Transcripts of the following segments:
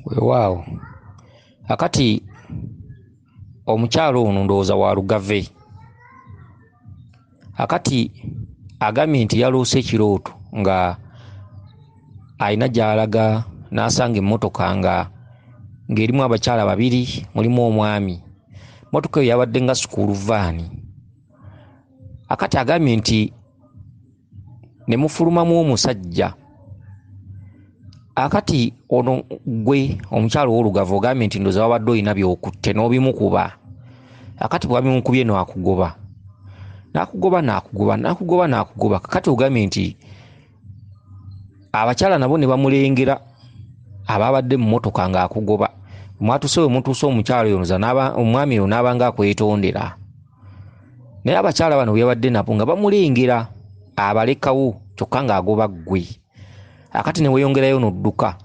Weewaawo, akati omukyala ono ndowooza wa Lugave. Akati agambye nti yaloose ekirooto nga alina gy'alaga n'asanga emmotoka nga ng'erimu abakyala babiri, mulimu omwami. Mmotoka eyo yabadde nga sukuulu vaani. Akati agambye nti ne mufulumamu omusajja. Akati ono gwe omukyala ow'Olugave ogambye nti ndowooza wabadde olina by'okutte n'obimukuba. Akati bw'abimukubye n'akugoba. N'akugoba n'akugoba n'akugoba n'akugoba. Kakati ogambye nti abakyala nabo ne bamulengera ababadde mu mmotoka ng'akugoba. Mwatuuse we mutuuse omukyala oyo ndowooza omwami oyo n'aba ng'akwetondera. Naye abakyala bano be yabadde nabo nga bamulengera abalekawo kyokka ng'agoba ggwe. Akati ne weeyongerayo n'odduka.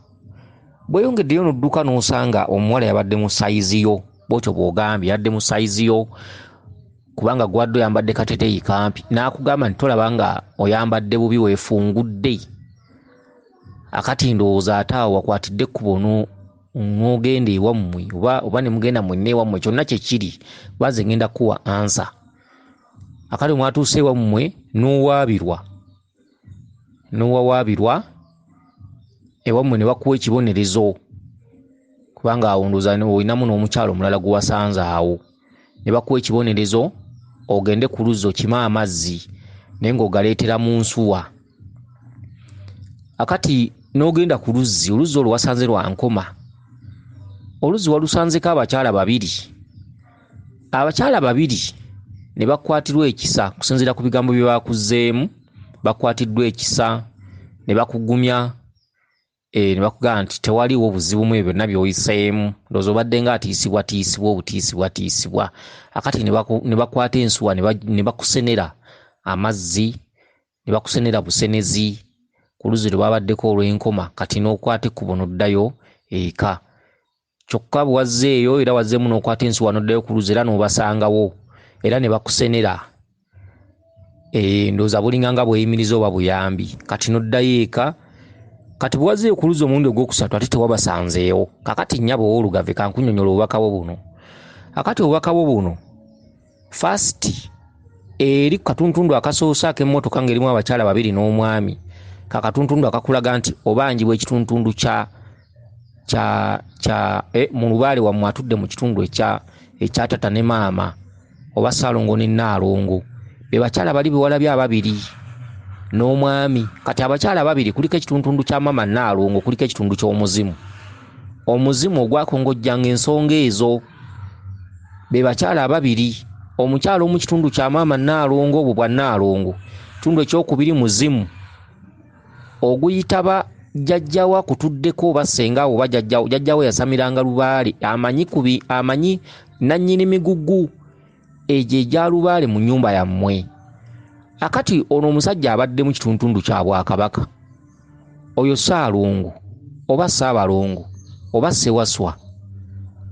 Bw'oyongeddeyo n'odduka n'osanga omuwala yabadde mu sayizi yo, bw'otyo bw'ogambye yabadde mu sayizi yo kubanga gwadde oyambadde kateteeyi kampi, n'akugamba nti tolaba nga oyambadde bubi weefungudde. Akati ndowooza ate awo wakwatidde ekkubo n'ogenda ewammwe oba ne mugenda mwenna ewammwe kyonna kye kiri, kuba nze ngenda kukuwa ansa. Akati mwatuuse ewammwe n'owaabirwa, n'owawaabirwa ewammwe ne bakuwa ekibonerezo kubanga awo ndowooza olinamu n'omukyala omulala gwe wasanze awo. Ne bakuwa ekibonerezo ogende ku luzzi okime amazzi naye ng'ogaleetera mu nsuwa. Akati n'ogenda ku luzzi, oluzzi olwo wasanze lwa nkoma. Oluzzi walusanzeko abakyala babiri. Abakyala babiri ne bakwatirwa ekisa okusinziira ku bigambo bye baakuzzeemu, bakwatiddwa ekisa ne bakugumya, ne bakugamba nti tewaliiwo buzibu mu ebyo byonna by'oyiseemu, ndowooza obadde ng'atiisibwatiisibwa obutiisibwatiisibwa. Akati ne bakwata ensuwa ne bakusenera amazzi, ne bakusenera busenezi ku luzzi lwe babaddeko olw'enkoma, kati n'okwata ekkubo n'oddayo eka. Kyokka bwe wazzeeyo era wazzeemu n'okwata ensuwa n'oddayo ku luzzi era n'obasangawo era ne bakusenera. Ndowooza bulinga nga bweyimiriza oba buyambi. Kati n'oddayo eka. Kati bwe wazzeeyo ku luzzi omulundi ogwokusatu ate tewabasanzeewo. Kakati nnyabo ow'Olugave kankunnyonnyola obubaka bwo buno. Akati obubaka bwo buno, first eri ku katuntundu akasoose ak'emmotoka ng'erimu abakyala babiri n'omwami, ka katuntundu akakulaga nti obanjibwa ekituntundu kya kya kya mu lubaale wammwe atudde mu kitundu ekya tata ne maama oba Ssaalongo ne Nnaalongo. Be bakyala bali be walabye ababiri n'omwami. Kati abakyala ababiri kuliko ekituntundu kya maama Nnaalongo, kuliko ekitundu ky'omuzimu. Omuzimu ogwakongojjanga ensonga ezo. Be bakyala ababiri, omukyala omu kitundu kya maama Nnaalongo obwo bwa Nnaalongo, ekitundu ekyokubiri muzimu oguyitaba jjajjawo akutuddeko oba ssenga oba jjajjawo, jjajjawo yasamiranga lubaale, amanyi nannyini migugu egyo egya lubaale mu nnyumba yammwe. Akati ono omusajja abadde mu kituntundu kya Bwakabaka, oyo Ssaalongo oba Ssaabalongo oba Ssewaswa.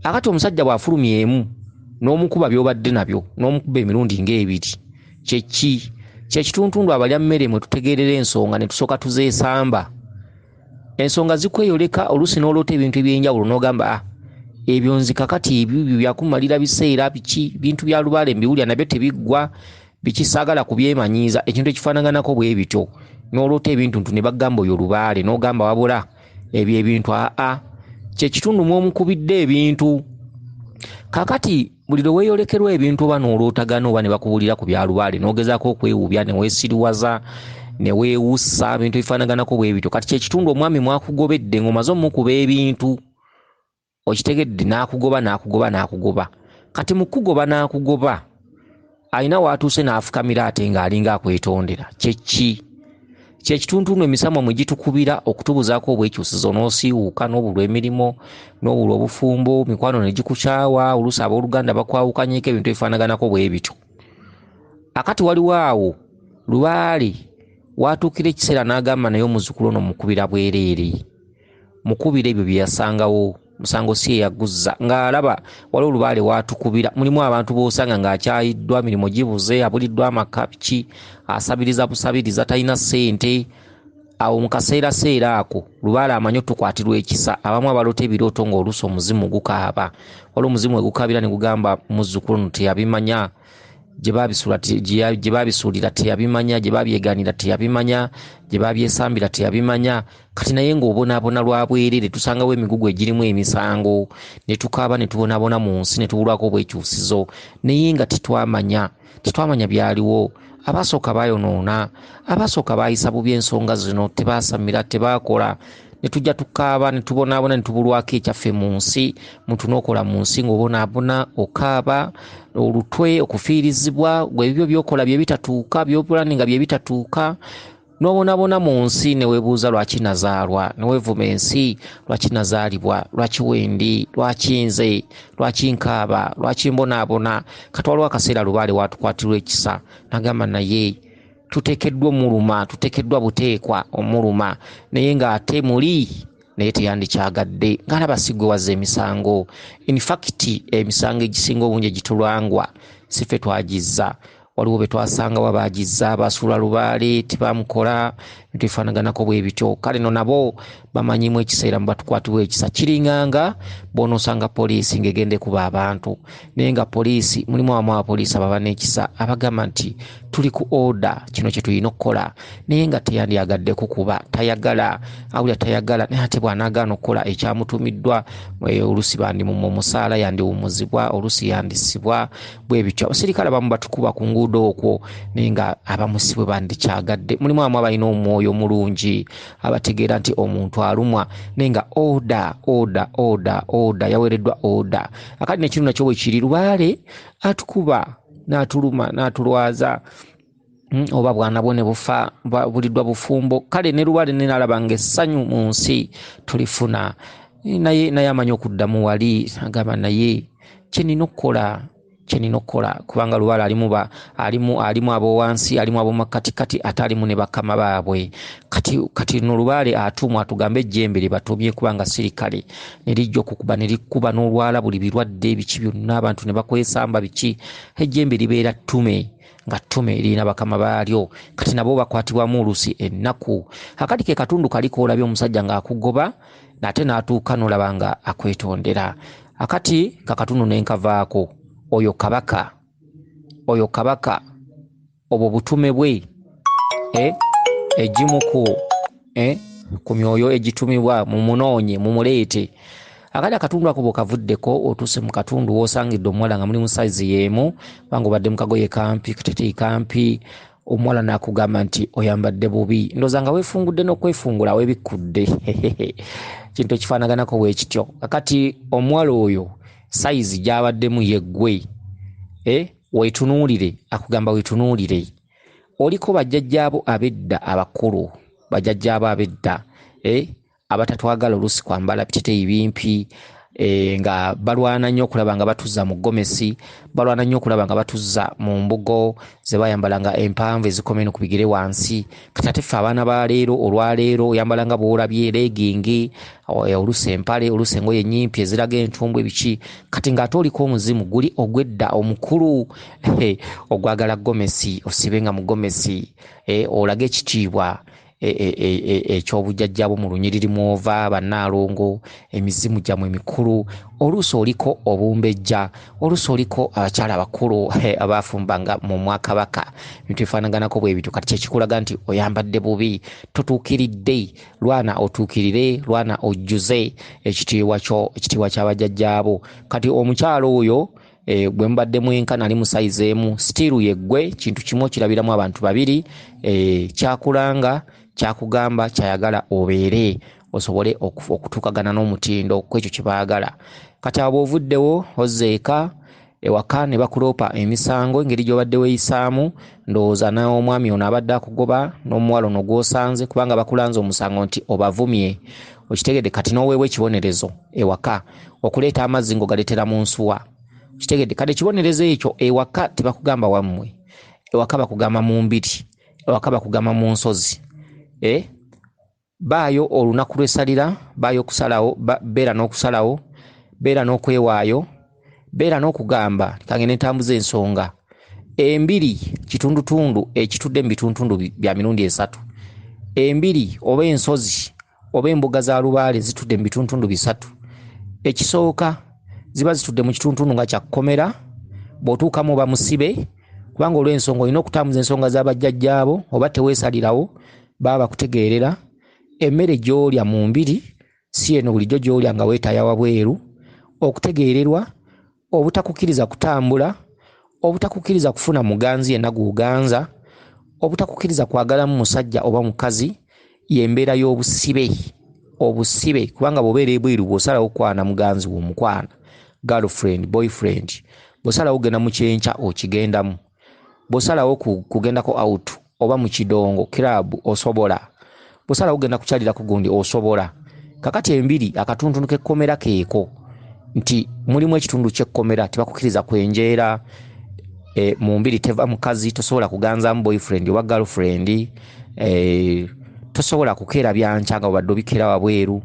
Akati omusajja bw'afulumya emu n'omukuba by'obadde nabyo n'omukuba emirundi ng'ebiri, kye ki? Kye kituntundu abalya mmere mwe tutegeerera ensonga ne tusooka tuzeesamba. Ensonga zikweyoleka oluusi n'oloota ebintu eby'enjawulo n'ogamba, ebyo nzi kakati ebyo byakumalira biseera biki, bintu bya lubaale mbiwulira nabyo tebiggwa, biki saagala kubyemanyiiza, ekintu ekifaanaganako bwe bityo. N'oloota ebintu ntu ne bagamba oyo lubaale n'ogamba wabula ebyo ebintu aa. Kye kitundu mw'omukubidde ebintu. Kakati buli lwe weeyolekerwa ebintu oba n'olootagana oba ne bakubuulira ku bya lubaale n'ogezaako okwewuubya ne weesiriwaza ne weewussa ebintu ebifaanaganako bwe bityo. Kati kye kitundu omwami mwakugobedde ng'omaze omukuba ebintu, okitegedde, n'akugoba n'akugoba n'akugoba. Kati mu kugoba n'akugoba alina w'atuuse n'afukamira ate ng'alinga akwetondera. Kye ki? Kye kituntundu emisamwa mwe gitukubira okutubuzaako obwekyusizo n'osiiwuuka n'obulwa emirimu n'obulwa obufumbo, mikwano ne gikukyawa, oluusi abooluganda bakwawukanyeko ebintu ebifaanaganako bwe bityo. Akati waliwo awo lubaale w'atuukira ekiseera n'agamba naye omuzzukulu ono mukubira bwereere, mukubira ebyo bye yasangawo, musango si ye yaguzza, ng'alaba waliwo lubaale w'atukubira. Mulimu abantu b'osanga ng'akyayiddwa, mirimu gibuze, abuliddwa amaka, biki, asabiriza busabiriza, talina ssente. Awo mu kaseeraseera ako lubaale amanyi otukwatirwa ekisa. Abamu abaloota ebirooto ng'oluusi omuzimu gukaaba, waliwo omuzimu wegukaabira ne gugamba muzzukulu ono teyabimanya, gye babisuulira teyabimanya, gye babyeganira teyabimanya, gye babyesambira teyabimanya. Kati naye ng'obonaabona lwa bwerere, tusangawo emigugu egirimu emisango ne tukaaba ne tubonaabona mu nsi ne tubulwako obwekyusizo, naye nga tetwamanya byaliwo. Abasooka bayonoona, abasooka baayisa bubi ensonga zino, tebaasamira, tebaakola, ne tujja tukaaba ne tubonaabona ne tubulwako ekyaffe mu nsi. Muntu n'okola mu nsi ng'obonaabona, okaaba olutwe, okufiirizibwa, gwe ebibyo by'okola bye bitatuuka, by'opulaninga bye bitatuuka, n'obonaabona mu nsi ne weebuuza lwaki nazaalwa, ne weevuma ensi, lwaki nazaalibwa, lwaki wendi, lwaki nze, lwaki nkaaba, lwaki mbonaabona. Kati waliwo akaseera lubaale watukwatirwa ekisa n'agamba naye tuteekeddwa omuluma, tuteekeddwa buteekwa omuluma, naye ng'ate muli naye teyandikyagadde, ng'alaba si gwe wazza emisango. In fact emisango egisinga obungi egitulangwa si ffe twagizza, waliwo be twasangawo abaagizza, basuula lubaale, tebamukola, bintu bifaanaganako bwe bityo. Kale no nabo bamanyimu ekiseera mu batukwatibwa ekisa. Kiringanga bw'onoosanga poliisi ng'egenda ekuba abantu, naye nga poliisi mulimu abamu abapoliisi ababa n'ekisa abagamba nti tuli ku order, kino kye tulina okukola, naye nga teyandyagadde kukuba, tayagala, awulira tayagala, naye ate bw'anaagaana okukola ekyamutumiddwa, oluusi bandimumma omusaala, yandiwummuzibwa, oluusi yandisibwa, bwe bityo. Abasirikale abamu batukuba ku nguudo okwo, naye nga abamu si bwe bandikyagadde. Mulimu abamu abalina omwoyo omulungi abategeera nti omuntu alumwa, naye nga order, order, order, order, yaweereddwa order. Akati nekino nakyo bwe kiri, lubaale atukuba n'atuluma n'atulwaza, oba bwana bwo ne bufa, buliddwa bufumbo. Kale ne lubaale ne nalaba ng'essanyu mu nsi tulifuna, naye amanyi okuddamu wali agamba naye kye nnina okukola, kye nnina okukola, kubanga lubaale alimu ab'owansi, alimu ab'omumakkatikati, ate alimu ne bakama baabwe. Kati no lubaale atumwa atugambe ejjembe lye batumye, kubanga sirikale ne lijja okukuba ne likuba n'olwala buli birwadde biki byonna, abantu ne bakwesamba biki. Ejjembe libeera ttume, nga ttume lirina bakama baalyo. Kati nabo bakwatibwamu oluusi ennaku. Akati ke katundu kali k'olabye omusajja ng'akugoba, nate n'atuuka n'olaba nga akwetondera. Akati kakatundu ne nkavaako. Oyo kabaka, oyo kabaka, obwo butume bwe, egimu ku myoyo egitumibwa, mumunoonye, mumuleete. Akati akatundu ako bw'okavuddeko otuuse mu katundu w'osangidde omuwala nga muli mu sayizi y'emu, kubanga obadde mu kagoye kampi, kateteeyi kampi, omuwala n'akugamba nti oyambadde bubi, ndowooza nga weefungudde n'okwefungula weebikkudde. Kintu ekifaanaganako bwe kityo. Kakati omuwala oyo sayizi gy'abaddemu ye ggwe, weetunuulire, akugamba weetunuulire. Oliko bajjajjaabo ab'edda abakulu, bajjajjaabo ab'edda, abatatwagala oluusi kwambala biteteeyi bimpi, nga balwana nnyo okulaba nga batuzza mu gomesi, balwana nnyo okulaba nga batuzza mu mbugo ze bayambalanga empanvu ezikoma eno ku bigere wansi. Kati ate ffe abaana ba leero, olwaleero oyambala nga bw'olabye leegingi, oluusi empale, oluusi engoye nnyimpi eziraga entumbwe biki. Kati ng'ate oliko omuzimu guli ogw'edda omukulu, ogwagala gomesi, osibe nga mu gomesi, olage ekitiibwa eky'obujjajjabo mu lunyiriri mw'ova, bannaalongo, emizimu gyammwe emikulu. Oluusi oliko obumbejja, oluusi oliko abakyala abakulu abaafumbanga mu mwakabaka, ebintu bifaanaganako bwe bityo. Kati kyekikulaga nti oyambadde bubi, totuukiridde. Lwana otuukirire, lwana ojjuze ekitiibwa kyo, ekitiibwa ky'abajjajjaabo. Kati omukyala oyo bwe mubadde mwenkana ali mu sayizi emu, sitiiru ye ggwe, kintu kimu okirabiramu abantu babiri, kyakulanga, kyakugamba, kyayagala obeere, osobole okutuukagana n'omutindo ku ekyo kye baagala. Kati abo ovuddewo ozza eka, ewaka ne bakuloopa emisango engeri gy'obadde weeyisaamu, ndowooza n'omwami ono abadde akugoba n'omuwala ono gw'osanze, kubanga bakulanze omusango nti obavumye. Okitegedde? Kati n'oweebwa ekibonerezo ewaka, okuleeta amazzi ng'ogaleetera mu nsuwa. Okitegedde? Kati ekibonerezo ekyo ewaka tebakugamba wammwe, ewaka bakugamba mu mbiri, ewaka bakugamba mu nsozi. Baayo olunaku lw'essalira, baayo okusalawo, beera n'okusalawo, beera n'okwewaayo, beera n'okugamba kange ne ntambuza ensonga. Embiri kitundutundu ekitudde mu bitundutundu bya mirundi esatu. Embiri oba ensozi oba embuga za lubaale zitudde mu bituntundu bisatu. Ekisooka, ziba zitudde mu kituntundu nga kya kkomera, bw'otuukamu oba musibe, kubanga olw'ensonga olina okutambuza ensonga z'abajjajjaabo oba teweesalirawo baba bakutegeerera. Emmere gy'olya mu mbiri si eno bulijjo gy'olya nga weetaaya wabweru. Okutegeererwa, obutakukkiriza kutambula, obutakukkiriza kufuna muganzi yenna gw'oganza, obutakukkiriza kwagalamu musajja oba mukazi, y'embeera y'obusibe. Obusibe kubanga bw'obeera ebweru bw'osalawo okukwana muganzi wo omukwana, girlfriend, boyfriend, bw'osalawo okugenda mu kyenkya okigendamu, bw'osalawo kugendako out oba mu kidongo club osobola, bw'osalawo okugenda kukyalirako gundi osobola. Kakati embiri akatuntundu k'ekkomera keeko nti mulimu ekitundu ky'ekkomera, tebakukkiriza kwenjeera, mu mbiri teva mukazi, tosobola kuganzaamu boyfriend oba girlfriend, tosobola kukeera byankya nga obadde obikeera wabweru.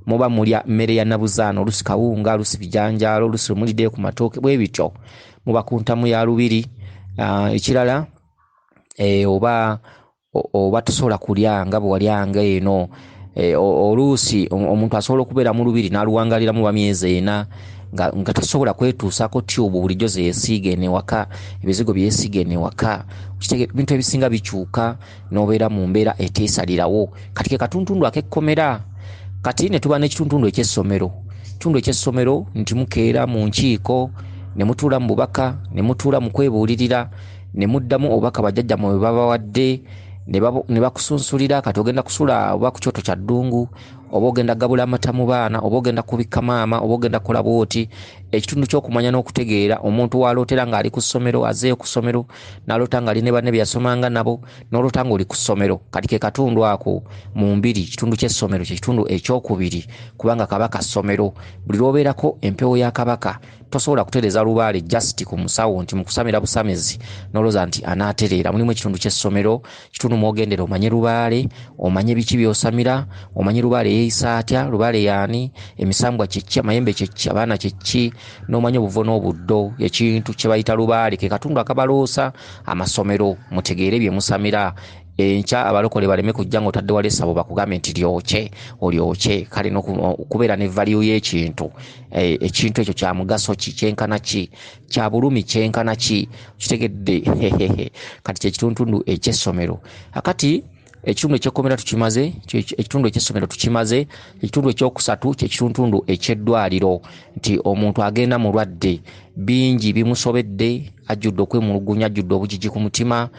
Muba mulya mmere ya nabuzaana, oluusi kawunga, oluusi bijanjaalo, oluusi muliddeyo ku matooke, bwe bityo muba ku ntamu ya lubiri. Ekirala, oba tosobola kulya nga bwe walyanga eno. Oluusi omuntu asobola okubeera mu lubiri n'aluwangaliramu oba myezi ena nga tasobola kwetuusaako tube bulijjo ze yeesiiga eno ewaka, ebizigo bye yeesiiga eno ewaka. Ebintu ebisinga bikyuka n'obeera mu mbeera eteesalirawo. Kati ke katuntundu ak'ekkomera. Kati ne tuba n'ekituntundu eky'essomero. Ekitundu eky'essomero nti mukeera mu nkiiko, ne mutuula mu bubaka, ne mutuula mu kwebuulirira, ne muddamu obubaka bajjajjammwe bwe babawadde, ne bakusunsulira. Kati ogenda kusula oba ku kyoto kya ddungu, oba ogenda gabula amata mu baana, oba ogenda kubikka maama, oba ogenda kukola bw'oti. Ekitundu ky'okumanya n'okutegeera, omuntu w'alootera ng'ali ku ssomero, azzeeyo ku ssomero, n'aloota ng'ali ne banne be yasomanga nabo, n'oloota ng'oli ku ssomero. Kati ke katundu ako mu mbiri, kitundu ky'essomero kye kitundu ekyokubiri, kubanga kabaka ssomero. Buli lw'obeerako empewo ya kabaka tosobola kutereeza lubaale just ku musawo nti mukusamira busamizi n'olowooza nti anaatereera. Mulimu ekitundu ky'essomero, kitundu mw'ogendera omanye lubaale, omanye biki by'osamira, omanye lubaale yeeyisa atya, lubaale y'ani, emisambwa kye ki, amayembe kye ki, abaana kye ki, n'omanya obuvo n'obuddo. Ekintu kye bayita lubaale ke katundu akabaloosa amasomero, mutegeere bye musamira. Enkya abalokole baleme kujja ng'otadde wala essabo bakugambe nti lyokye, olyokye. Kale n'okubeera ne value y'ekintu, ekintu ekyo kya mugaso ki, kyenkana ki, kya bulumi kyenkana ki, kitegedde. Kati kye kituntundu eky'essomero. Akati ekitundu eky'ekkomera tukimaze, ekitundu eky'essomero tukimaze. Ekitundu ekyokusatu kye kituntundu eky'eddwaliro, nti omuntu agenda mulwadde, bingi bimusobedde, ajjudde okwemulugunya, ajjudde obugigi ku mutima,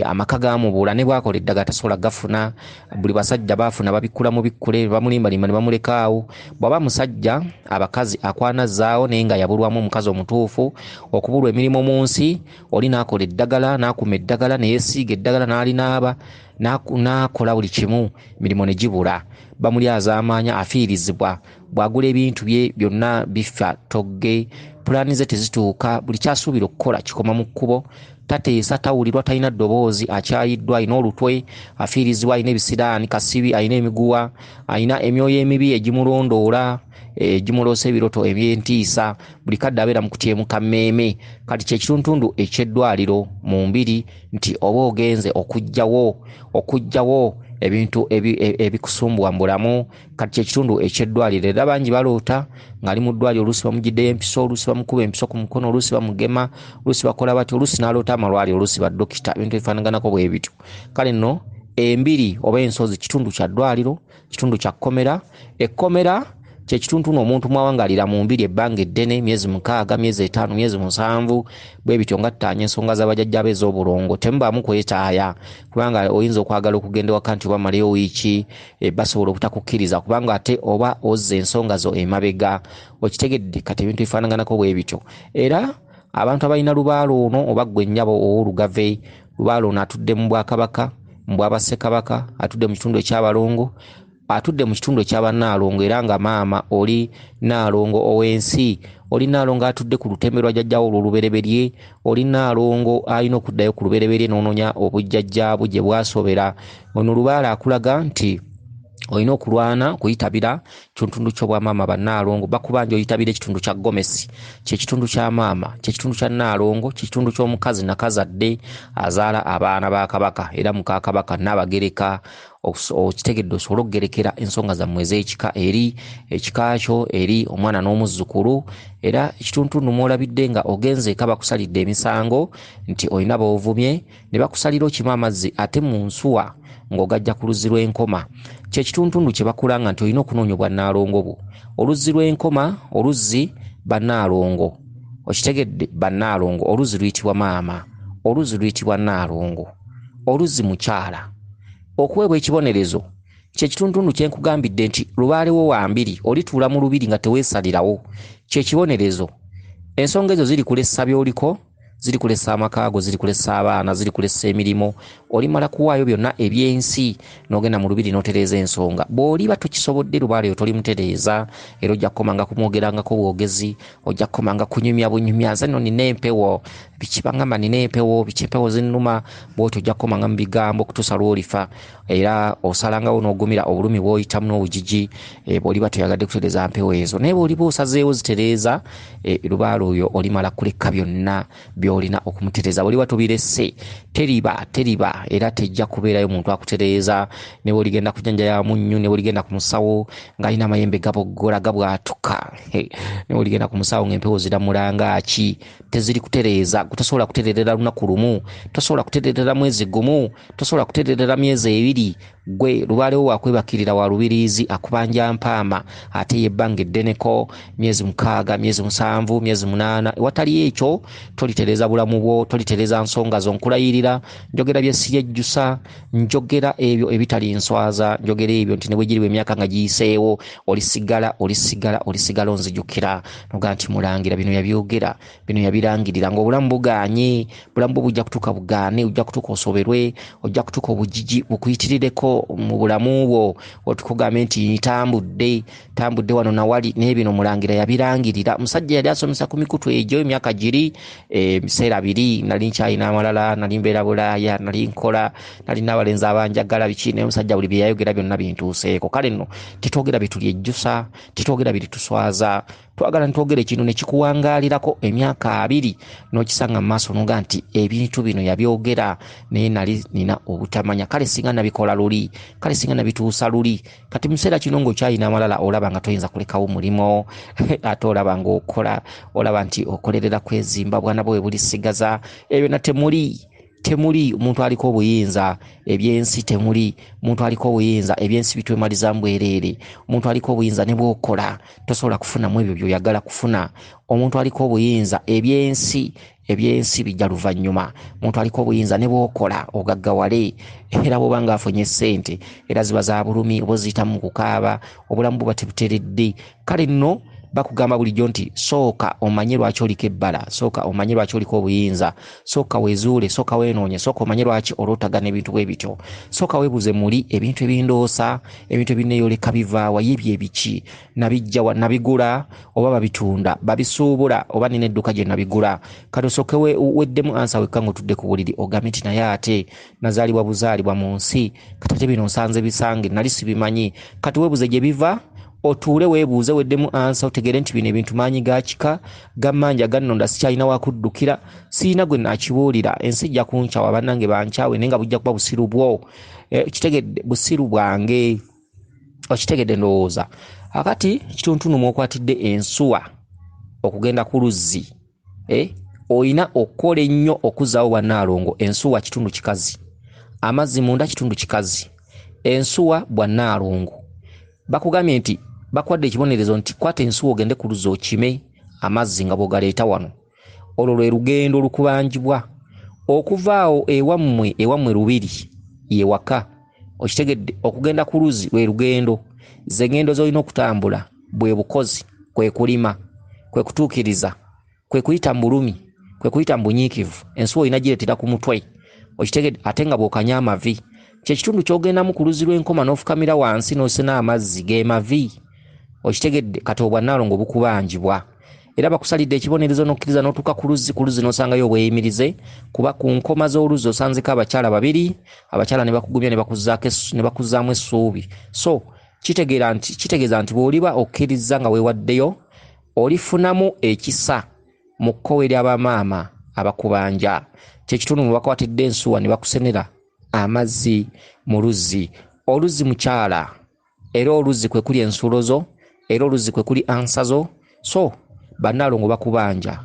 amaka gaamubula, ne bw'akola eddagala tasobola gafuna. Buli basajja baafuna babikkula mu bikkule, bamulimbalimba ne bamulekaawo. Bw'aba musajja, abakazi akwanazaawo naye nga yabulwamu omukazi omutuufu, okubulwa emirimu mu nsi, oli n'akola eddagala, n'akuma eddagala, ne yeesiiga eddagala, n'alinaaba, n'akola buli kimu, emirimu ne gibula. Bamulyazaamaanya, afiirizibwa, bw'agula ebintu bye byonna bifa togge, pulaani ze tezituuka, buli ky'asuubira okukola kikoma mu kkubo, tateesa, tawulirwa, talina ddoboozi, akyayiddwa, alina olutwe, afiirizibwa, alina ebisiraani, kasibi, alina emiguwa, alina emyoyo emibi egimulondoola, egimuloosa ebiroto eby'entiisa, buli kadde abeera mu kutyemuka mmeeme. Kati kye kituntundu eky'eddwaliro mu mbiri, nti oba ogenze okuggyawo ebintu ebikusumbuwa mu bulamu. Kati kye kitundu eky'eddwaliro. Era bangi baloota ng'ali mu ddwaliro, oluusi bamuggyiddeyo empiso, oluusi bamukuba empiso ku mukono, oluusi bamugema, oluusi bakola batya, oluusi n'aloota amalwaliro, oluusi baddokita, ebintu ebifaanaganako bwe bityo. Kale nno embiri oba ensozi kitundu kya ddwaliro, kitundu kya kkomera. Ekkomera kye kituntundu omuntu mw'awangalira mu mbiri ebbanga eddene, myezi 6, myezi 5, myezi 7, bwe bityo nga ttaanya ensonga z'abajjajja be ez'obulongo. Temubaamu kwetaaya, kubanga oyinza okwagala okugenda ewaka nti oba maleyo wiiki, basobola obutakukkiriza, kubanga ate oba ozza ensonga zo emabega. Okitegedde? Kati ebintu ebifaanaganako bwe bityo. Era abantu abalina lubaale ono, oba ggwe nnyabo ow'olugave, lubaale ono atudde mu bwakabaka, mu bwabassekabaka, atudde mu kitundu eky'abalongo, atudde mu kitundu eky'abannaalongo, era nga maama oli nnaalongo ow'ensi, oli nnaalongo atudde ku lutembe lwa jjajjaawo olw'olubereberye, oli nnaalongo alina okuddayo ku lubereberye n'onoonya obujjajjaabu gye bwasobera. Ono lubaale akulaga nti Olina okulwana okuyitabira kitundu ky'obwamaama. Bannaalongo bakubanja oyitabira ekitundu kya gomesi, kyekitundu kya maama, kyekitundu kya nnaalongo, kyekitundu ky'omukazi nakazadde azaala abaana ba kabaka era muka kabaka Nnaabagereka. Okitegedde? Osobole okugerekera ensonga zammwe ez'ekika eri ekika kyo, eri omwana n'omuzzukulu. Era ekituntundu mwolabidde nga ogenze eka bakusalidde emisango nti olina b'ovumye, ne bakusalira okima amazzi ate mu nsuwa ng'ogajja ku luzzi lw'enkoma. Kyekituntundu kye bakulanga nti olina okunoonya obwannaalongo bwo, oluzzi lw'enkoma, oluzzi bannaalongo. Okitegedde? Bannaalongo, oluzzi luyitibwa maama, oluzzi luyitibwa nnaalongo, oluzzi mukyala. Okuweebwa ekibonerezo kyekituntundu kyenkugambidde nti lubaalewo wambiri olituula mu lubiri nga teweesalirawo, kyekibonerezo. Ensonga ezo ziri kulessa by'oliko, ziri kulessa amakaago, ziri kulessa abaana, ziri kulessa emirimu. Olimala kuwaayo byonna ebyensi n'ogenda mu lubiri n'otereeza ensonga. Bw'oliba tokisobodde, lubaale yo tolimutereeza, era ojja kukomanga kumwogerangako bwogezi, ojja kukomanga kunyumya bunyumya. Nze nno nina empewo, biki bangamba nina empewo, biki empewo zinnuma, bw'otyo ojja kukomanga mu bigambo okutuusa lw'olifa. Era osalangawo n'ogumira obulumi bw'oyitamu n'obugigi, bw'oliba toyagadde kutereeza mpewo ezo. Naye bw'oliba osazeewo zitereeza, lubaale oyo olimala kuleka byonna by'olina okumutereeza. Bw'oliba tobiresse, teriba teriba era tejja kubeerayo muntu akutereeza. Ne bw'oligenda ku nnyanja ya munnyu, ne bw'oligenda ku musawo ng'alina amayembe gaboggola gabwatuka, ne bw'oligenda ku musawo ng'empewo ziramulanga ki, teziri kutereeza. Tosobola kutererera lunaku lumu, tosobola kutererera mwezi gumu, tosobola kutererera myezi ebiri. Gwe lubaalewo wakwebakirira wa lubiriizi akubanja mpaama, ate yebbanga eddeneko myezi 6, myezi 7, myezi 8. Ewatali ekyo tolitereeza bulamu bwo, tolitereeza nsonga zo. Nkulayirira, njogera bye siyejjusa, njogera ebyo ebitali nswaza, njogera ebyo nti ne bwe giriba emyaka nga giyiseewo, olisigala olisigala olisigala onzijukira noga nti mulangira bino yabyogera, bino yabirangirira. Ng'obulamu bugaanye, bulamu bwo bujja kutuuka bugaane, ojja kutuuka osoberwe, ojja kutuuka obugigi bukuyitirireko mu bulamu bwo, otukugambe nti ntambudde tambudde wano nawali, naye bino mulangira yabirangirira. Musajja yali asomesa ku mikutu egyo emyaka giri, ebiseera biri nali nkyalina amalala, nali mbeera Bulaaya, nali nkola, nali n'abalenzi abanjagala biki, naye omusajja buli bye yayogera byonna bintuuseeko. Kale nno tetwogera bitulyejjusa, tetwogera birituswaza, twagala ntwogera ekintu ne kikuwangaalirako emyaka 20 n'okisanga mu maaso n'oga nti ebintu bino yabyogera naye nali nina obutamanya. Kale singa nabikola luli, kale singa nabituusa luli. Kati mu kiseera kino ng'okyalina amalala, olaba nga toyinza kulekawo mulimu, ate olaba ng'okola, olaba nti okolerera kwezimba, bwana bwe bulisigaza. Ebyo na temuli, temuli omuntu aliko obuyinza, ebyensi temuli muntu aliko obuyinza, ebyensi bitwemaliza mbwereere. Omuntu aliko obuyinza ne bw'okola tosobola kufunamu ebyo by'oyagala kufuna. Omuntu aliko obuyinza ebyensi, ebyensi bijja luvannyuma. Omuntu aliko obuyinza ne bw'okola ogaggawale, era bw'oba ng'afunye ssente era ziba za bulumi, oba oziyita mu kukaaba, obulamu buba tebuteredde. Kale nno bakugamba bulijjo nti sooka omanye lwaki oliko ebbala, sooka omanye lwaki oliko obuyinza, sooka weezuule, sooka weenoonye, sooka omanye lwaki olootagana ebintu bwe bityo, sooka weebuuze muli ebintu ebindoosa, ebintu ebinneeyoleka bivaawa, ye bye biki, nabijjawa, nabigula oba babitunda, babisuubula oba nina edduuka gye nabigula. Kati osooke weddemu ansa wekka ng'otudde ku buliri, ogambe nti naye ate nazaalibwa buzaalibwa mu nsi, kati ate bino nsanze bisange, nali sibimanyi. Kati weebuuze gye biva, otuule weebuuze, weddemu ansa, otegeere nti bino ebintu maanyi ga kika, gammanja, gannonda, sikyalina wakuddukira, sirina gwe nakibuulira, ensi ejja kunkyawa, bannange bankyawe, naye nga bujja kuba busiru bwo. Kitegedde busiru bwange, okitegedde ndowooza. Akati kituntundu mw'okwatidde ensuwa okugenda ku luzzi, olina okukola ennyo okuzzaawo bwannaalongo. Ensuwa kitundu kikazi, amazzi munda kitundu kikazi, ensuwa bwannaalongo. Bakugambye nti bakwadde ekibonerezo nti kwata ensuwa ogende ku luzzi okime amazzi nga bw'ogaleeta wano. Olwo lwe lugendo olukubanjibwa okuva awo ewammwe, ewammwe lubiri ye waka, okitegedde. Okugenda ku luzzi lwe lugendo, ze ngendo z'olina okutambula, bwe bukozi, kwe kulima, kwe kutuukiriza, kwe kuyita mu bulumi, kwe kuyita mu bunyiikivu. Ensuwa olina gireetera ku mutwe, okitegedde, ate nga bw'okanya amavi. Kye kitundu ky'ogendamu ku luzzi lw'enkoma n'ofukamira wansi n'osena amazzi ge mavi, okitegedde. Kati obwannaalongo bukubanjibwa. Era bakusalidde ekibonerezo n'okkiriza n'otuuka ku luzzi, ku luzzi n'osangayo obweyimirize, kuba ku nkoma z'oluzzi osanzeko abakyala babiri, abakyala ne bakugumya ne bakuzzaamu essuubi. So kitegeeza nti bw'oliba okkirizza nga weewaddeyo, olifunamu ekisa mu kkowe ly'abamaama abakubanja. Kye kitundu mwe bakwatidde ensuwa ne bakusenera amazzi mu luzzi. Oluzzi mukyala, era oluzzi kwe kuli ensulo zo, era oluzzi kwe kuli ansa zo. So bannaalongo bakubanja,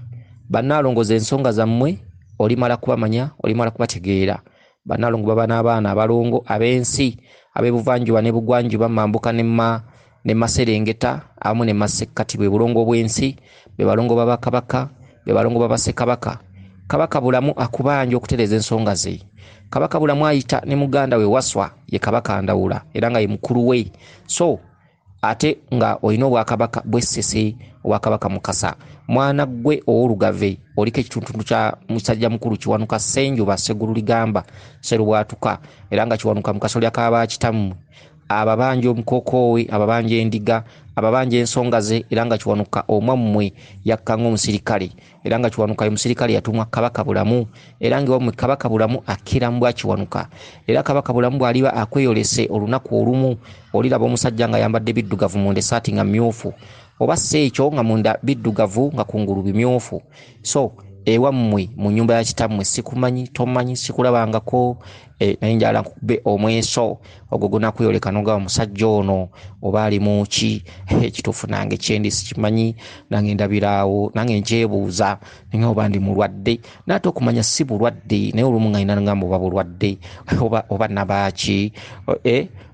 bannaalongo ze ensonga zammwe olimala kubamanya, olimala kubategeera. Bannaalongo baba n'abaana abalongo ab'ensi ab'ebuvanjuba ne bugwanjuba, mambuka ne maserengeta awamu ne masekkati, bwe bulongo bw'ensi, be balongo babakabaka, be balongo babassekabaka. Kabaka Bulamu akubanja okutereeza ensonga ze. Kabaka Bulamu ayita ne muganda we Waswa, ye Kabaka Ndawula, era nga ye mukulu we. So ate nga olina obwakabaka bw'Essese, obwakabaka Mukasa. Mwana ggwe ow'olugave oliko ekituntundu kya musajja mukulu Kiwanuka Ssenjuba Sseggulu Ligamba Sserubwatuka, era nga Kiwanuka mu kasolya ka kitammwe, ababanja omukookoowe, ababanja endiga, ababanja ensonga ze. Era nga Kiwanuka omwammwe yakka ng'omusirikale, era nga Kiwanuka ye musirikale yatumwa Kabaka Bulamu, era nga ewammwe Kabaka Bulamu akkira mu bwa Kiwanuka. Era Kabaka Bulamu bw'aliba akweyolese olunaku olumu, oliraba omusajja ng'ayambadde biddugavu munda, essaati nga myufu, oba si ekyo nga munda biddugavu nga kungulu bimyufu. So ewammwe mu nnyumba ya kitammwe sikumanyi, tomanyi, sikulabangako, naye njala nkukube omweso ogwo gunakweyoleka nogamba musajja ono oba ali mu ki. Ekituufu nange kyendi sikimanyi, nange ndabiraawo, nange nkyebuuza naye oba ndi mulwadde, naate okumanya si bulwadde, naye olumu nga nina ngamba oba bulwadde oba nabaaki,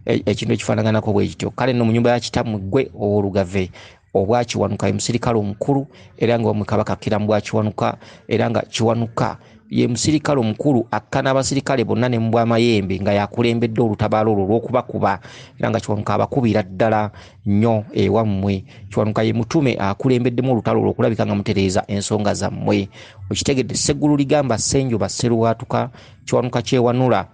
ekintu ekifaanaganako bwe kityo. Kale nno mu nnyumba ya kitammwe ggwe ow'olugave obwakiwanuka ye musirikale omukulu, era nga wamwe Kabaka akkira mu bwakiwanuka, era nga Kiwanuka ye musirikale omukulu akka n'abasirikale bonna ne mu bwamayembe, nga yakulembedde olutabaalo olwo olw'okubakuba, era nga Kiwanuka abakubira ddala nnyo ewammwe. Kiwanuka ye mutume akulembeddemu olutalo olwo okulabika nga mutereeza ensonga zammwe. Okitegedde? Sseggulu Ligamba Ssenjuba Sserubwatuka Kiwanuka kyewanula,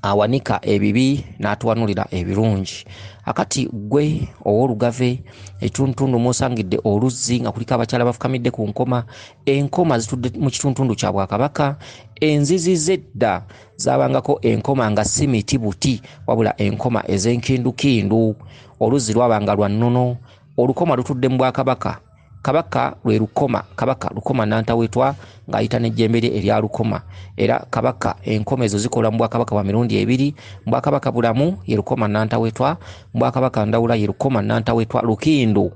awanika ebibi n'atuwanulira ebirungi. Akati ggwe ow'olugave ekitundutundu mw'osangidde oluzzi nga kuliko abakyala bafukamidde ku nkoma, enkoma zitudde mu kitundutundu kya bwakabaka. Enzizi z'edda zaabangako enkoma nga si miti buti, wabula enkoma ez'enkindukindu. Oluzzi lwabanga lwa nnono. Olukoma lutudde mu bwakabaka. Kabaka lwe lukoma, Kabaka Lukoma Nantawetwa ng'ayita n'ejjembe lye erya Lukoma. Era Kabaka enkoma ezo zikola mu bwakabaka bwa mirundi ebiri. Mu bwakabaka Bulamu ye Lukoma Nantawetwa, mu bwakabaka Ndawula ye Lukoma Nantawetwa Lukindu.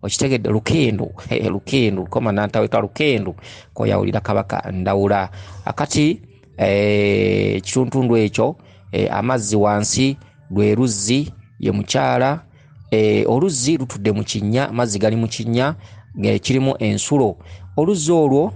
Okitegedde? Lukindu, Lukindu, Lukoma Nantawetwa Lukindu koyawulira Kabaka Ndawula. Akati ekituntundu ekyo, amazzi wansi lwe luzzi, ye mukyala. Oluzzi lutudde mu kinnya, amazzi gali mu kinnya kirimu ensulo. Oluzzi olwo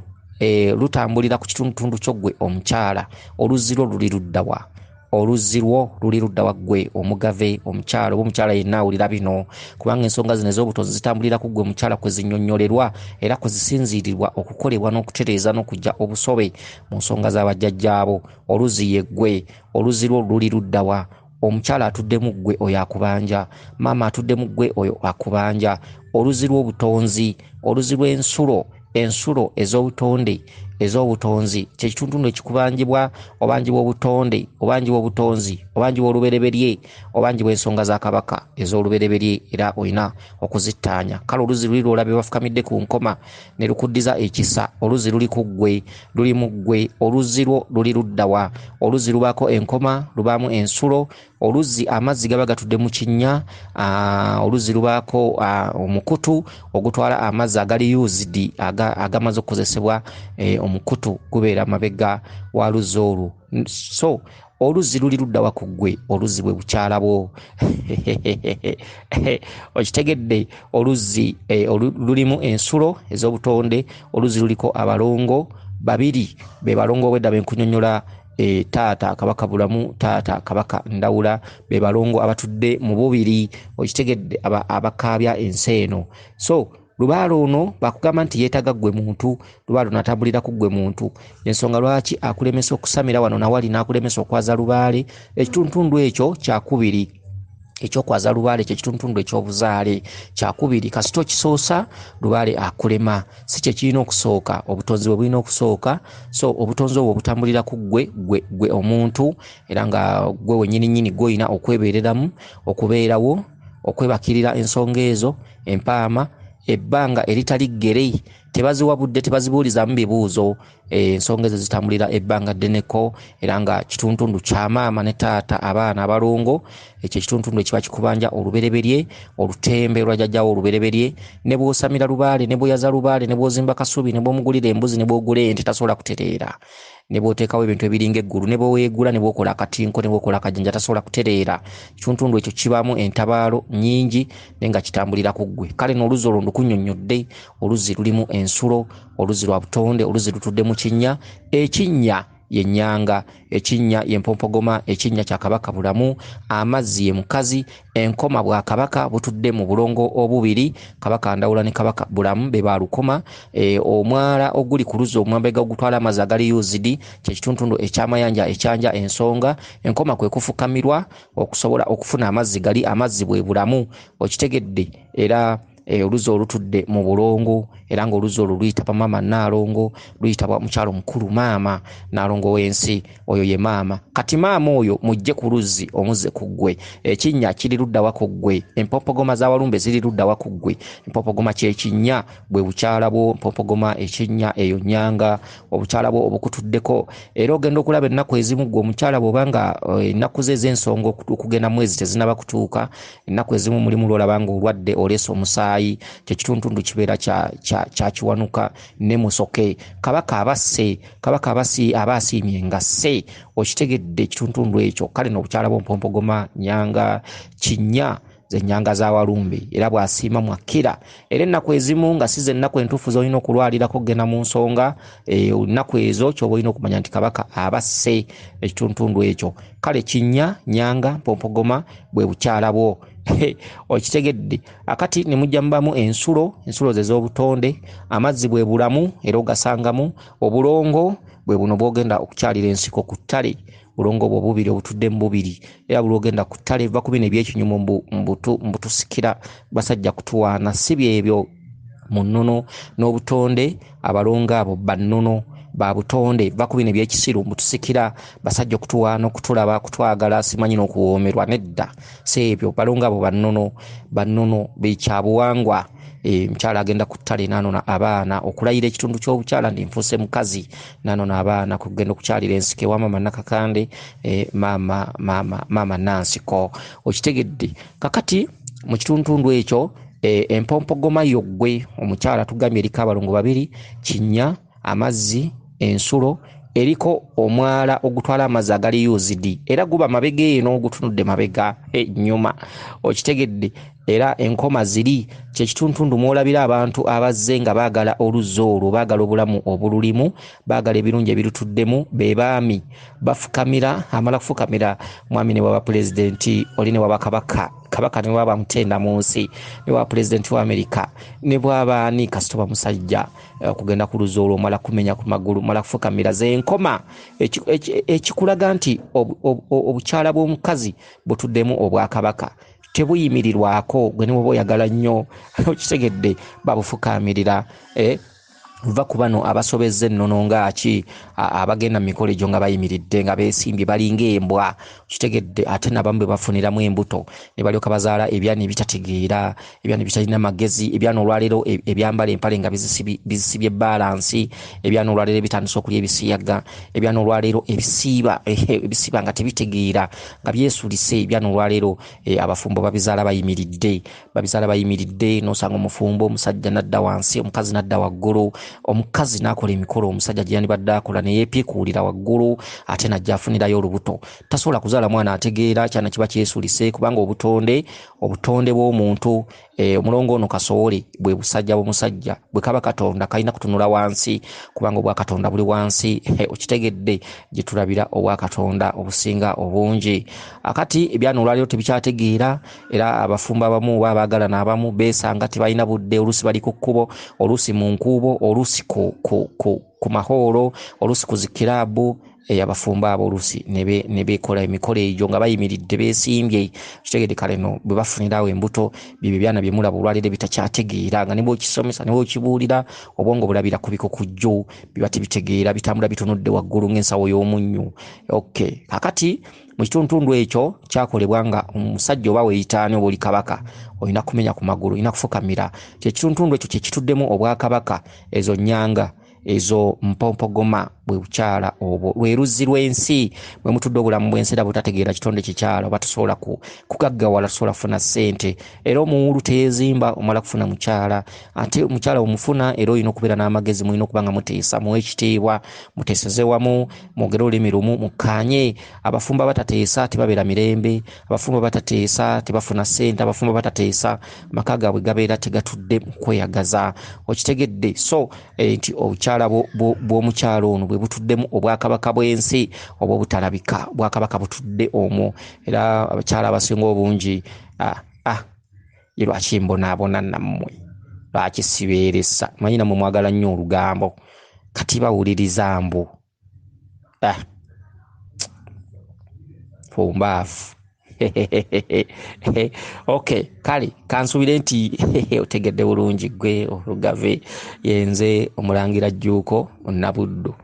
lutambulira ku kitundutundu kyo ggwe omukyala. Oluzzi lwo luli luddawa? Oluzzi lwo luli luddawa ggwe omugave omukyala, oba omukyala yenna awulira bino? Kubanga ensonga zino ez'obutonzi zitambulira ku ggwe mukyala, kwe zinnyonnyolerwa era kwe zisinziirirwa okukolebwa n'okutereeza n'okuggya obusobe mu nsonga z'abajjajjaabo. Oluzzi ye ggwe. Oluzzi lwo luli luddawa? Omukyala atuddemu ggwe oyo akubanja, maama atuddemu ggwe oyo akubanja. Oluzzi lw'obutonzi, oluzzi lw'ensulo, ensulo ez'obutonde, ez'obutonzi kyekituntundu ekikubanjibwa. Obanjibwa obutonde, obanjibwa obutonzi, obanjibwa olubereberye, obanjibwa ensonga za Kabaka ez'olubereberye, era olina okuzittaanya. Kale oluzzi luli lwolabye bafukamidde ku nkoma ne lukuddiza ekisa. Oluzzi luli ku ggwe, luli mu ggwe. Oluzzi lwo luli luddawa? Oluzzi lubaako enkoma, lubaamu ensulo. Oluzzi amazzi gaba gatudde mu kinnya. Oluzzi lubaako omukutu ogutwala amazzi agali used, agamaze okukozesebwa. Omukutu gubeera mabega wa luzzi olwo. So oluzzi luli luddawa ku ggwe? Oluzzi bwe bukyala bwo. Okitegedde? Oluzzi lulimu ensulo ez'obutonde. Oluzzi luliko abalongo babiri, be balongo obwedda benkunyonnyola, taata Kabaka Bulamu, taata Kabaka Ndawula, be balongo abatudde mu bubiri. Okitegedde? Abakaabya ensi eno. So lubaale ono bakugamba nti yeetaaga ggwe muntu. Lubaale ono atambulira ku ggwe muntu, ensonga lwaki akulemesa okusamira wano nawali n'akulemesa okwaza lubaale. Ekituntundu ekyo kyakubiri. Ekyokwaza lubaale kye kitundutundu ekyobuzaale. Kyakubiri, kasita okisoosa lubaale akulema, si kye kirina okusooka, obutonzi bwe bulina okusooka. So obutonzi obwo obutambulira ku ggwe, ggwe, ggwe omuntu, era nga ggwe wennyini nnyini ggwe olina okwebeereramu, okubeerawo, okwebakirira ensonga ezo empaama, ebbanga eritali ggere, tebaziwa budde, tebazibuulizaamu bibuuzo. Ensonga ezo zitambulira ebbanga ddeneko, era nga kituntundu kya maama ne taata, abaana abalongo. Ekyo ekituntundu ekiba kikubanja olubereberye, olutembe lwa jjajjaawo olubereberye. Ne bw'osamira lubaale, ne bw'oyaza lubaale, ne bw'ozimba kasubi, ne bw'omugulira embuzi, ne bw'ogula ente, tasobola kutereera. Ne bw'oteekawo ebintu ebiringa eggulu, ne bw'oweegula, ne bw'okola akatinko, ne bw'okola akajinja, tasobola kutereera. Ekituntundu ekyo kibaamu entabaalo nnyingi, naye nga kitambulira ku ggwe. Kale n'oluzzi olwo ndukunnyonnyodde, oluzzi lulimu ensulo, oluzzi lwa butonde, oluzzi lutudde mu kinnya. Ekinnya ye nnyanga, ekinnya ye mpompogoma, ekinnya kya Kabaka Bulamu, amazzi ye mukazi, enkoma bwa Kabaka butudde mu bulongo obubiri, Kabaka Ndawula ne Kabaka Bulamu be baalukoma. Omwala oguli ku luzzi omwambega ogutwala amazzi agali used, kye kituntundu ekyamayanja ekyanja ensonga. Enkoma kwe kufukamirwa okusobola okufuna amazzi gali, amazzi bwe bulamu, okitegedde. Era oluzzi olutudde mu bulongo, era ng'oluzzi olwo luyitibwa maama Nnaalongo, luyitibwa mukyalo mukulu maama Nnaalongo w'ensi, oyo ye maama. Kati maama oyo mujje ku luzzi omuzze ku ggwe. Ekinnya kiri ludda wa ku ggwe? Empompogoma za Walumbe ziri ludda wa ku ggwe? Empompogoma kye kinnya, bwe bukyala bwo. Empompogoma, ekinnya, eyo nnyanga, obukyala bwo obukutuddeko. Era ogenda okulaba ennaku ezimu ggwe omukyala bw'oba nga ennaku ze ez'ensonga okugenda mwezi tezinnaba kutuuka, ennaku ezimu mulimu lw'olaba ng'olwadde oleese omusaayi, kye kituntundu kibeera kya kiwanuka ne musoke. Kabaka abasse, Kabaka aba asiimye nga sse, okitegedde ekituntundu ekyo. Kale n'obukyala bw'empompogoma, nnyanga, kinnya, ze nnyanga za Walumbe, era bw'asiima mwakkira. Era ennaku ezimu nga si ze nnaku entuufu z'olina okulwalirako okugenda mu nsonga, ennaku ezo ky'oba olina okumanya nti Kabaka abasse ekituntundu ekyo. Kale kinnya, nnyanga, mpompogoma bwe bukyala bwo. Okitegedde. Akati ne mujja mubamu ensulo, ensulo ze z'obutonde, amazzi bwe bulamu era ogasangamu, obulongo bwe buno bw'ogenda okukyalira ensiko ku ttale, bulongo bwo bubiri obutudde mu bubiri, era buli lw'ogenda ku ttale va ku bino eby'ekinyumu mbutusikira basajja kutuwaana, si byebyo mu nnono n'obutonde. Abalongo abo ba nnono ba butonde, va ku bino eby'ekisiru mbutusikira basajja okutuwaana, okutulaba, okutwagala, simanyi n'okuwoomerwa, nedda, si ebyo. Balongo abo ba nnono, ba nnono bekyabuwangwa. Omukyala agenda ku ttale n'anona abaana okulayira ekitundu ky'obukyala nti nfuuse mukazi, n'anona abaana kugenda okukyalira ensiko ewa maama Nakakande, maama, maama, maama Nansiko, okitegedde. Kakati mu kituntundu ekyo, empompogoma yo ggwe omukyala tugambye eriko abalongo babiri, kinnya, amazzi, ensulo, eriko omwala ogutwala amazzi agali used, era guba mabega eno gutunudde mabega ennyuma, okitegedde. Era enkoma ziri kye kituntundu mw'olabira abantu abazze nga baagala oluzzi olwo, baagala obulamu obululimu, baagala ebirungi ebirutuddemu, be baami bafukamira, amala kufukamira mwami ne bw'aba pulezidenti, oli ne bw'aba kabaka, kabaka ne bw'aba mutenda mu nsi, ne bw'aba pulezidenti wa Amerika, ne bw'aba ani, kasita oba musajja, okugenda ku luzzi olwo omala kumenya ku magulu, omala kufukamira. Ze nkoma ekikulaga nti obukyala bw'omukazi butuddemu obwakabaka, tebuyimirirwako, gwe ne bw'oba oyagala nnyo, okitegedde, babufukamirira. Va ku bano abasobezza ennono ng'aki, abagenda mu mikolo egyo nga bayimiridde nga beesimbye balinga embwa, okitegedde. Ate n'abamu be bafuniramu embuto ne balyoka bazaala ebyana ebitategeera, ebyana ebitalina magezi, ebyana olwaleero ebyambala empale nga bizisibye balansi, ebyana olwaleero ebitandise okulya ebisiyaga, ebyana olwaleero ebisiiba nga tebitegeera, nga byesulise. Ebyana olwaleero, abafumbo babizaala bayimiridde, babizaala bayimiridde, n'osanga omufumbo omusajja n'adda wansi, omukazi n'adda waggulu, omukazi n'akola emikolo omusajja gye yandibadde akola ne yeepiikuulira waggulu, ate n'ajja afunirayo olubuto. Tasobola kuzaala mwana ategeera, kyana kiba kyesulise, kubanga obutonde bw'omuntu, omulongo ono kasowole bwe busajja bw'omusajja, bwe kaba Katonda kalina kutunula wansi, kubanga obwa Katonda buli wansi. Okitegedde, gye tulabira obwa Katonda obusinga obungi. Akati ebyana olwaleero tebikyategeera, era abafumbo abamu oba abaagalana abamu beesanga tebalina budde, oluusi bali ku kkubo, oluusi mu nkuubo, oluusi ku mahoolo, oluusi ku zikiraabu. Abafumbo abo oluusi ne beekola emikolo egyo nga bayimiridde beesimbye, kitegedde. Kale no bwe bafunirawo embuto, byebyo byana bye mulaba olwaleero bitakyategeera, nga ne bw'okisomesa ne bw'okibuulira obwongo bulabira ku bikukujju, biba tebitegeera, bitambula bitunudde waggulu ng'ensawo y'omunnyu. Okay, kakati mu kitundutundu ekyo kyakolebwa nga omusajja oba weeyitaani oba oli kabaka olina kumenya ku magulu, olina kufukamira. Kyekitundutundu ekyo kyekituddemu obwakabaka, ezo nnyanga, ezo mpompogoma, bwe bukyala obwo lwe luzzi lw'ensi bwe mutudde obulamu bw'ensi, era butategeera kitonde kikyala oba tosobola kugaggawala, tosobola kufuna ssente. Era omuwulu teyeezimba omala kufuna mukyala, ate omukyala omufuna era olina okubeera n'amagezi, mulina okuba nga muteesa, muwe ekitiibwa, muteeseze wamu, mwogere olulimi lumu, mukkaanye. Abafumbo abatateesa tebabeera mirembe, abafumbo abatateesa tebafuna ssente, abafumbo abatateesa amaka gaabwe gabeera tegatudde mu kweyagaza, okitegedde. So nti obukyala bw'omukyala ono bwe butuddemu obwakabaka bw'ensi oba obutalabika, bwakabaka butudde omwo. Era abakyala abasinga obungi ye lwaki mbonaabona nammwe, lwaki sibeeresa, manyi nammwe mwagala nnyo olugambo, kati bawuliriza mbu pumbaafu. Okay, kale kansuubire nti otegedde bulungi ggwe olugave. Yenze omulangira Jjuuko Nabuddu.